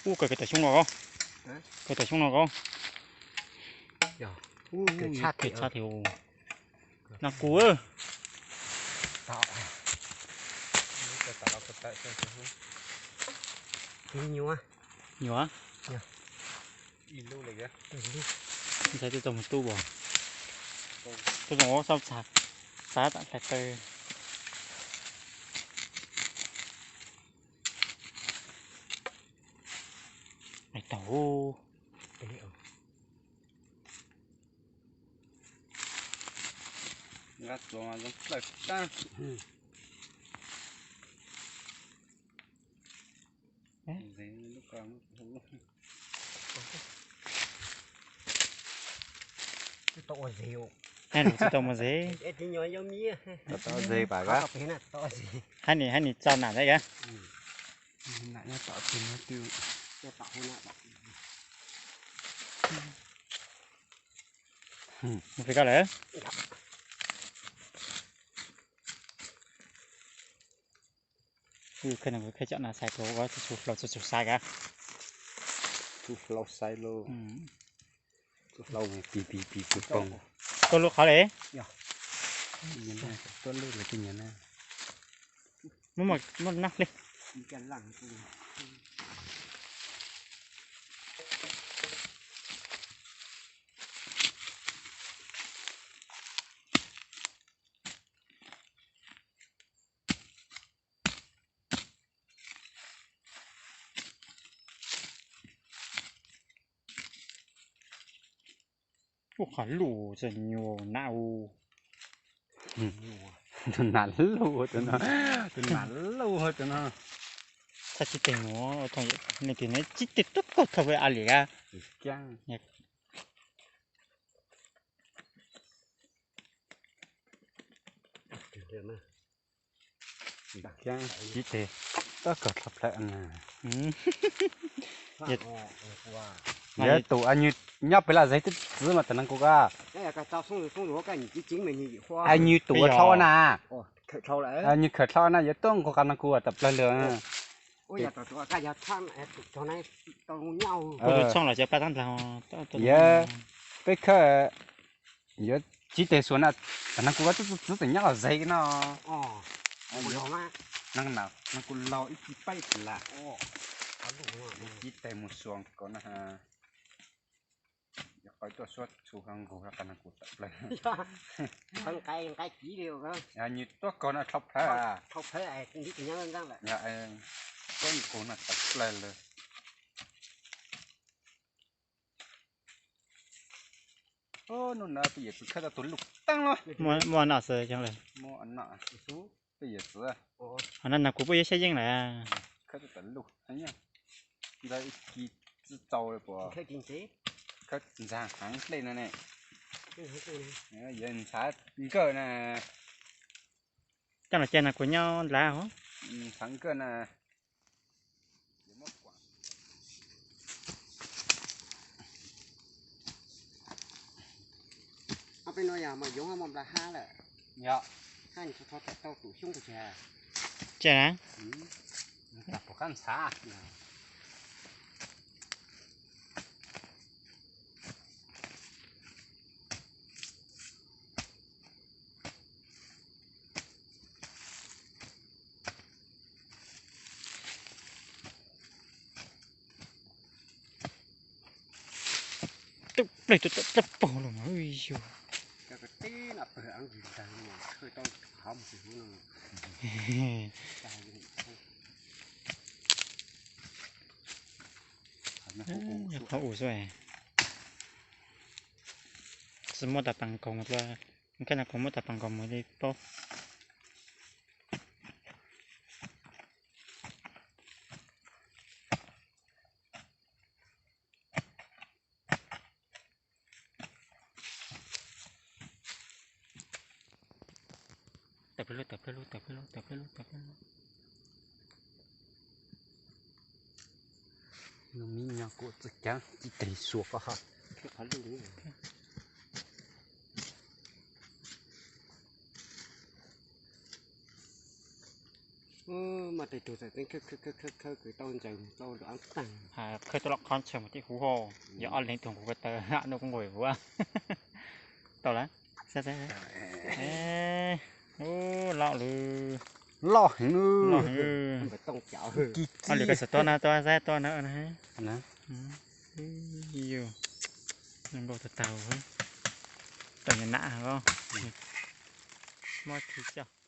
Ub, kawg kawg tom xyoob no ko. Kawg tom xyoob no ko. Kawg tshaj thiab. No kuv. Nyuam. Ntxhais twb tau mus tu as. Tuaj zoo xab txav tam hlais taw. Ais taug. Nqa txuas mas zoo plaws tag. Tsis tau ua zes. Hais nws tsis tau mus zes. Tsis tau ua zes pam kab. Hais nws, hais nws tso nam ntawd kab. Mus pem koj lawm. Kuv khawb no kuv khawb cov nas xais kuv tsis tshua hlau, tsis tshua xaiv kab. Tsis hlau xaiv lauj. Tsis hlau pis pis pis pis pog. Tuaj lub qhov li. Tuaj lub li. Muab muab nab li. Ub, qhov luj txawm nyuam nam u. Tus nam luj tus no, tus nam luj tus no. Txhob tsis tes mus, nws tias nws tsis tes tuaj kaug thaum a li a. Tsis tes tuaj kaug thaum plawv na. Yog tus a nws nyob pem laj zes twb txwv mas tam no kuv ko. A nws tus ua dlhau na. A nws khawm dlhau na yuav tuaj nqus qab no kuv tam plawg lawm. Yog peb khawb yuav tsis tes xuas na, tam no kuv ko twb txwv txwv txawm nyob laj zes no. No kuv laug ib ci paib lam. Tsis tes mus xuas ko na. Yog qhov tuaj suab txhu ho nqus qab no kuv tam plawg. Nws tuaj kaug no dlhau plawg. Tuaj nqus no tam plawg lawm. Hnub no peb yuav txwv khawb tau tus luj teeb los. Muaj no xwb, peb yuav txwv. Qhov no no kuv puas yuav xyab yeej lawm. Khawb tau tus luj, nkawd ib ci txwv txaus puas. Khawb ntxag heev dlej no ne. Yuav ntshav nkawj na. Coj los ceg no kuv nyob nrad os. Ntshav nkawj na. Peb no yog mas yoov muaj nplas hab lawm. Yog. Hab nws tau tus xyoob kuv tsis hais. Tsis na. Tam pom qab ntshav. Tub plej tuaj tom dlej paug los mas yog. Qhov ua xwb. Tsis muaj tas pas nkaus mus dua, nkaj no kuv muaj tas pas nkaus mus li paub. Tawm peb lub, tawm peb lub, tawm peb lub, tawm peb lub. Lub me nyuam kuv txawj ceev tsis tes xuas ko ha. Mas tej tug txawm tseem khawb khawb khawb khawb khawb kwv tau ntsaws tau lub ab tag. Khawb tau loj qhov ntshe mus tib huv ho, yog ob leeg tug nqus ko taw nuj kub nqus huv. Tau lawm. Saib saib. Ub, loj lawm. Loj heev. Loj heev. Ob lwm ko xav tuaj na, tuaj saib tuaj na. Yus, zoo nkauj tag tag. Tau nyias nam os. Muab khi coj.